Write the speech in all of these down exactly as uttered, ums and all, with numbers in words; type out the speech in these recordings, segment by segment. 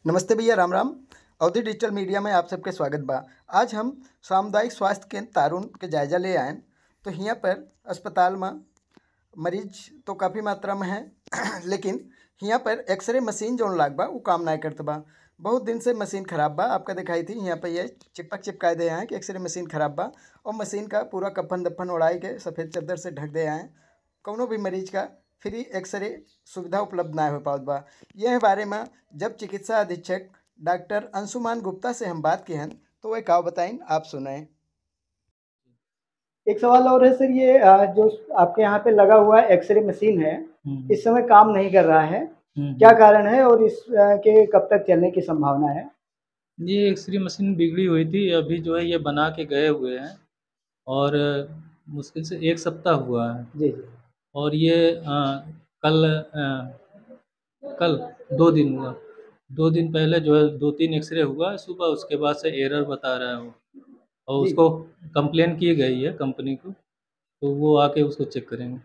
नमस्ते भैया, राम राम। अवधी डिजिटल मीडिया में आप सबके स्वागत बा। आज हम सामुदायिक स्वास्थ्य केंद्र तारुन के जायजा ले आएन। तो हियाँ पर अस्पताल में मरीज तो काफ़ी मात्रा में है, लेकिन हियाँ पर एक्सरे मशीन जौन लाग बा, उ काम नाय करत बा। बहुत दिन से मशीन खराब बा। आपका दिखाई थी, हियाँ पर ये चिपक चिपकाए दे हैं कि एक्सरे मशीन खराब बा, और मशीन का पूरा कफन दफन ओढ़ाई के सफ़ेद चद्दर से ढक दे हैं। कौनो भी मरीज का फ्री एक्सरे सुविधा उपलब्ध ना हो पावत बा। यह बारे में जब चिकित्सा अधीक्षक डॉक्टर अंशुमान गुप्ता से हम बात किहन, तो वह का बताइन, आप सुनाएं। एक सवाल और है सर, ये, अ, जो आपके यहाँ पे लगा हुआ है एक्सरे मशीन है, हम्म। इस समय काम नहीं कर रहा है, हम्म। क्या कारण है और इस, अ, के कब तक चलने की संभावना है? ये एक्सरे मशीन बिगड़ी हुई थी, अभी जो है ये बना के गए हुए हैं और मुश्किल से एक सप्ताह हुआ है। जी, जी। और ये, अ, कल, अ, कल दो दिन हुआ, दो दिन पहले जो है दो तीन एक्सरे हुआ है सुबह, उसके बाद से एरर बता रहा है वो, और जी। उसको कंप्लेन की गई है कंपनी को, तो वो आके उसको चेक करेंगे।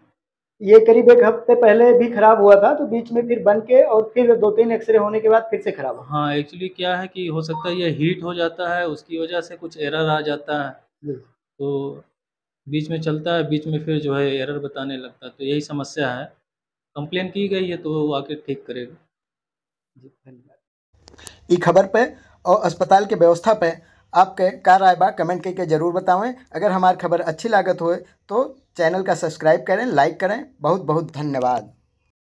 ये करीब एक हफ्ते पहले भी खराब हुआ था, तो बीच में फिर बन के और फिर दो तीन एक्सरे होने के बाद फिर से खराब हुआ। हाँ, एक्चुअली क्या है कि हो सकता है ये हीट हो जाता है, उसकी वजह से कुछ एरर आ जाता है। जी। तो बीच में चलता है, बीच में फिर जो है एरर बताने लगता है, तो यही समस्या है। कंप्लेन की गई है तो वो आके ठीक करेगा। जी, धन्यवाद। ई खबर पे और अस्पताल के व्यवस्था पे आपके का राय बा, कमेंट करके जरूर बतावें। अगर हमार खबर अच्छी लागत होए तो चैनल का सब्सक्राइब करें, लाइक करें। बहुत बहुत धन्यवाद।